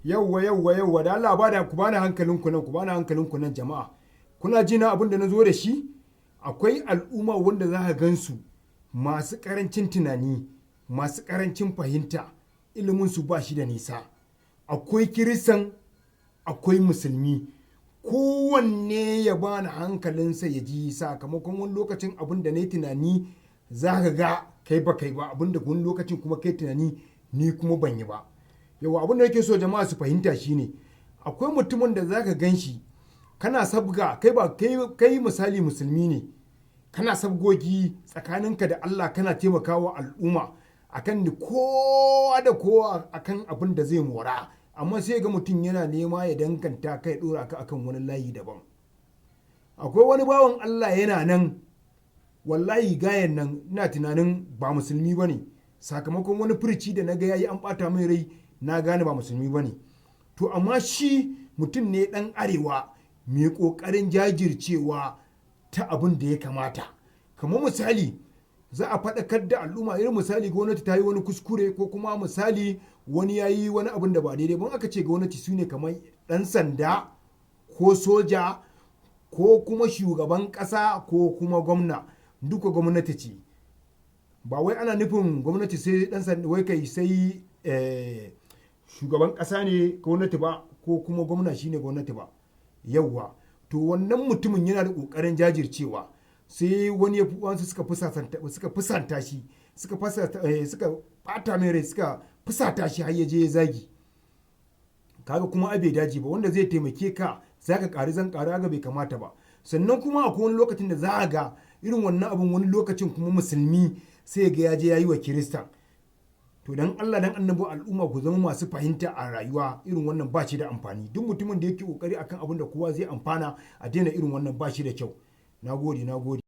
Yauwa, yauwa, yauwa, da Allah ba da ku bani hankalinku nan, ku bani hankalinku nan, jama'a. Kuna ji na, abin da na zo da shi? Akwai al'umma wanda za ka gansu masu ƙarancin tunani, masu ƙarancin fahimta, ilimin su ba shi da nisa. Akwai Kiristan, akwai Musulmi. Kowanne ya bani hankalinsa ya ji, sakamakon wani lokacin abin da na yi tunani za ka ga kai ba kai ba, abin da wani lokacin kuma kai tunani ni kuma ban yi ba. Yauwa, abin da nake so jama'a su fahimta shine, akwai mutumin da za ka gan shi kana sabga, kai ba kai, kai misali Musulmi ne, kana sabgogi tsakaninka da Allah, kana taimakawa al'umma akan ni kowa da kowa akan abin da zai mora, amma sai ga mutum yana nema ya danganta kai dora ka akan wani layi daban. Akwai wani bawan Allah yana nan, wallahi gayan nan ina tunanin ba Musulmi ba ne. Sakamakon wani furci da na ga yayi an bata mai rai, na gane ba Musulmi ba ne. To amma shi mutum ne dan Arewa mai kokarin jajircewa ta abin da ya kamata. Kamar misali, za a faɗakar da al'umma, irin misali gwamnati ta yi wani kuskure, ko kuma misali wani ya yi wani abin da ba daidai ba. Aka ce gwamnati, su ne kamar ɗan sanda ko soja ko kuma shugaban ƙasa ko kuma gwamna, duka gwamnati ce. Ba wai ana nufin gwamnati sai ɗan sanda, wai kai sai shugaban ƙasa ne gwamnati ba, ko kuma gwamna shine gwamnati ba. Yauwa, to wannan mutumin yana da ƙoƙarin jajircewa, sai wani ya wasu suka fusanta shi, suka fasa, suka bata mai rai, suka fusata shi har ya je ya zagi. Kaga kuma abe daji ba, wanda zai taimake ka zaka ƙari zan ƙari ga bai kamata ba. Sannan kuma akwai wani lokacin da za a ga irin wannan abun, wani lokacin kuma Musulmi sai ga ya je ya yi wa Kirista. To dan Allah dan Annabi, al'umma, ku zama masu fahimta a rayuwa. Irin wannan ba shi da amfani. Duk mutumin da yake kokari akan abin da kowa zai amfana, a daina irin wannan, ba shi da kyau. Nagode, nagode.